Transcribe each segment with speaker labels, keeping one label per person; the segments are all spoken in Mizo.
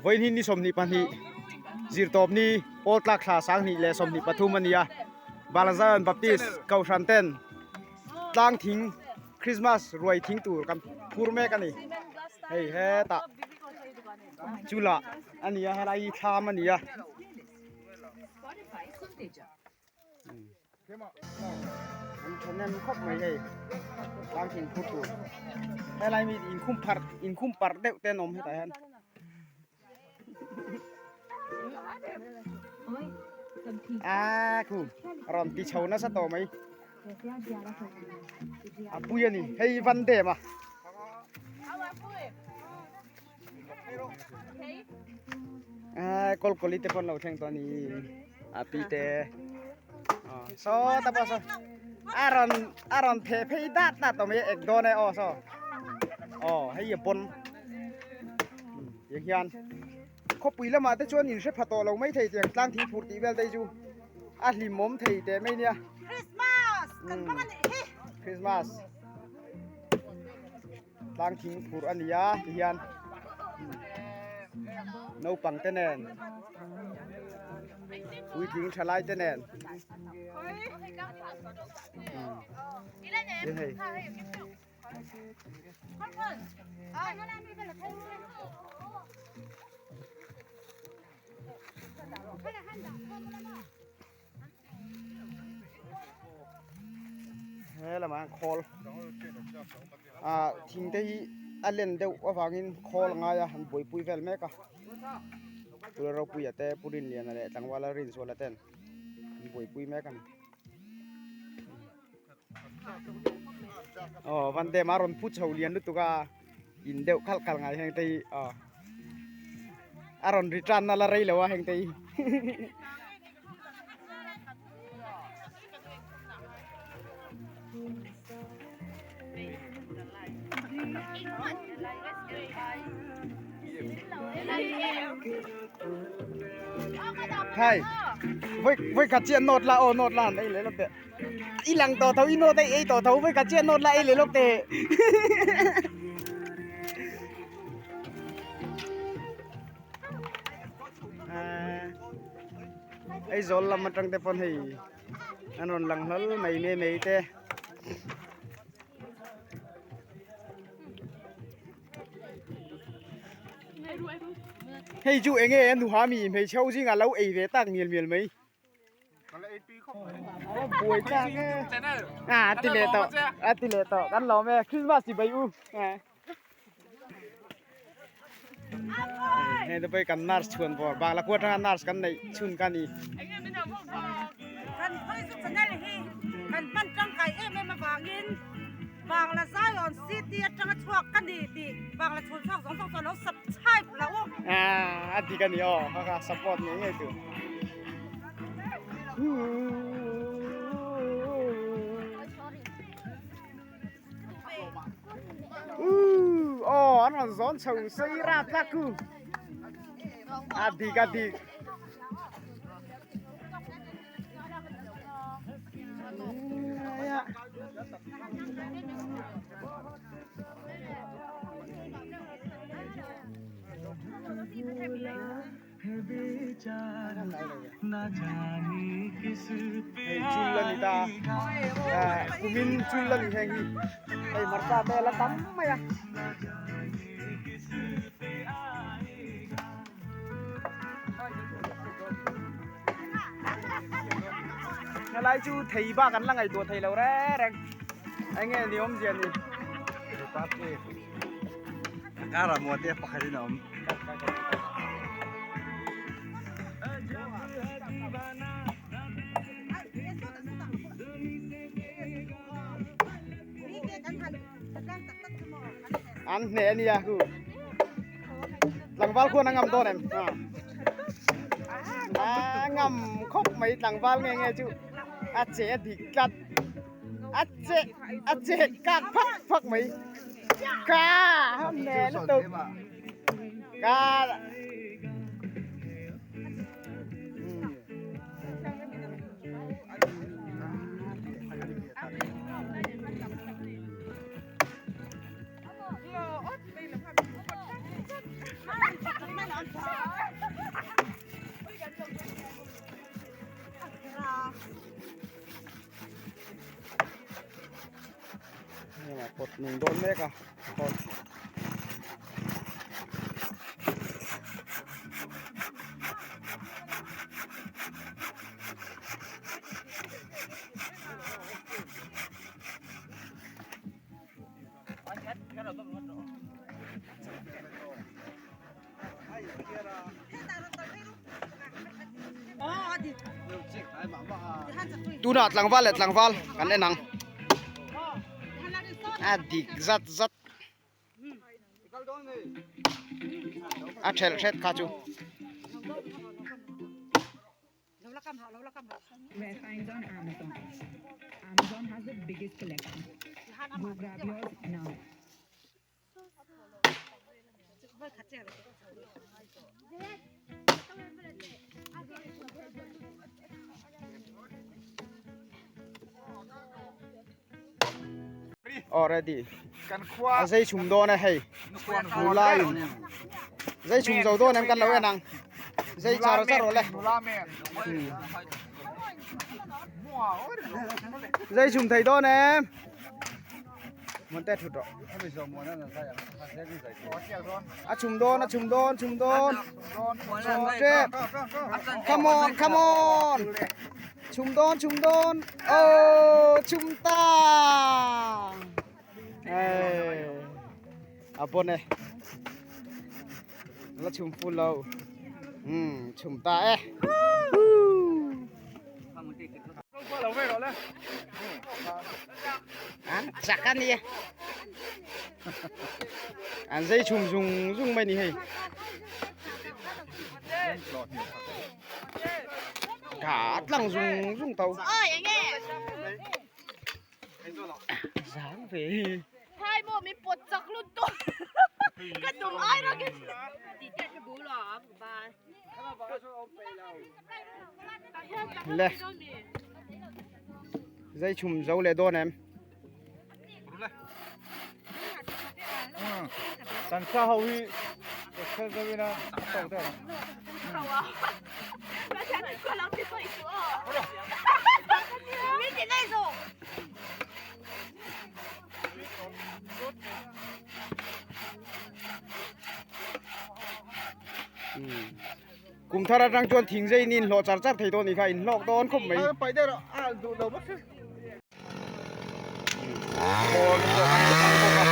Speaker 1: Vawiin hi ni 22 zirtawpni pawl tlak thla 2023 a ni a Balazaran Baptist Kohhran ten tlang thing Christmas ruai thing tur kan phur mek a ni hei hetah chula a ni a helai hi thlam a ni a. An thahnem khawp mai hei tlang thing phur tur helai mi inkhum pharh inkhum parh deuh te an awm hetah hian. A khu rawn ti chho nasa tawh mai a pui a ni hei van dem a. A kawlkawli te pawh an lo thleng tawh a ni a pi te saw ta pawh saw a rawn a rawn pheh phei dat dat tawh mai a ek dawn e aw saw aw hei a pawn tiang hian khawpui lamah te chuan in hre pha tawh lo mai thei tiang tlang thing phur tih vel te hi chu a hlimawm thei teh mai nia
Speaker 2: Christmas kan hmang a nih hi
Speaker 1: Christmas tlang thing phur a ni a ti hian naupang te nen puitling tha lai te nen hei he lamah hian khawl ah thing te hi a len deuh avangin khawl a ngai a an buaipui vel mek a pu Ropuia te pu Rinliana leh tlangvala Rinzuala ten an buaipui mek a ni. Aw van dem a rawn phu chho lian lutuk a in deuh khalh khalh ngai heng te hi aw a rawn ri tan na la rei lo a heng te hi Hai voi voi khat chiah nawt la aw nawt la han ei leh lawk teh. I lang tawh tho i nawt a i ei tawh tho voi khat chiah nawt la ei leh lawk teh. Aizawl lam atang te pawn hei an rawn lang hlawl mai mai mai te. Hei chu enge a nuha mi hmeichhe ho zingah lo ei ve tak mial mial mai. Buai tlak e. A ti leh tawh a ti leh tawh kan lawm e Christmas ti bai u. Hei te pawh hi kan nurse chhuan bawr bangla khua atanga nurse kan neih chhun kha a ni.
Speaker 2: Kan Facebook channel hi kan hman tangkai em em avangin Bangla Zion City atanga chhuak ka ni tih Bangla chhun chhuak zawng zawng chuan lo subscribe lo u.
Speaker 1: A dik a ni aw kha kha support ngei ngei tur. Aw an rawn zawn chho sei rat tlak khu. A dik a dik. Hei chul a ni ta kumin chul a ni heng hi hei hmarcha te a la tam mai a. Helai chu thei bak an la ngaihtuah thei lo reng reng eng nge ni awmzia ni.
Speaker 3: Kara muate pakhat in a awm.
Speaker 1: An hneh a nia khu. Tlangval khuan a ngam dawn em? A ngam khawp mai tlangval nge nge chu a che a dik tlat. A che a che kak phak phak mai. Ka hneh lutuk. Ka Pawt nung dawn mek a pawt. Tunah tlangval leh tlangval kan en ang a dik zat zat a thelh hret kha chu. Aw ready a zei chhum dawn e hei nula in zei chhum zo dawn em kan lo en ang zei char char awle zei chhum thei dawn em Mun te thut rawh. A chhum dawn, a chhum dawn, chhum dawn. Chhum tep. Come on, come on. Chhum dawn, chhum dawn. Oh, chhum ta. Hey. A bon e. La chhum full lo. Hmm, chhum ta e. An chak a nia. An dây chùm dùng dùng mày ni hei. Cả lăng dùng dùng tàu. Dáng về.
Speaker 3: Hai mo mi pot chak lut tu. Ka tum ai rakin. Ti te ka bu lo ba.
Speaker 1: Le dây chùm dấu leh dawn em
Speaker 4: Kan sa ho hi khel deuh ina tawk deuh ang.
Speaker 1: Kum thar atang chuan thing zai in inhlawh char char thei dawn nih kha inhlawk dawn khawp mai.
Speaker 4: Paih deuh rawh a duh lo bawk si.
Speaker 1: Ball pawh an ang bawk a.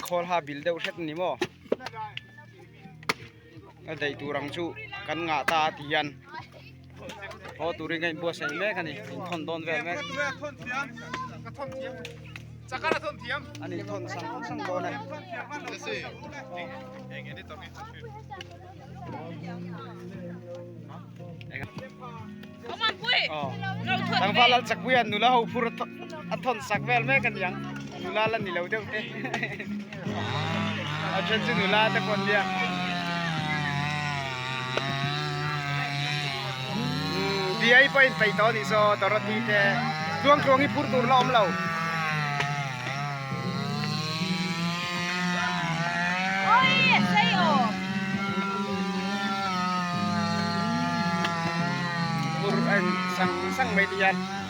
Speaker 1: Khawl ha bil deuh hret a ni maw a daih tur ang chu kan ngah ta a ti hian haw turin ka inbuatsaih mek a ni inthawn dawn vel mek an inthawn sang sang dawn a ni. Tlangval lal chakpui a nula ho phur a thawn sak vel mek a niang nula la ni lo deuh te a then chu nula te pawh an nia biai pawh a inpeih tawh a nih saw Dorothy te tluang tluang hi phur tur la awm lo. en sang sang mai ti hian.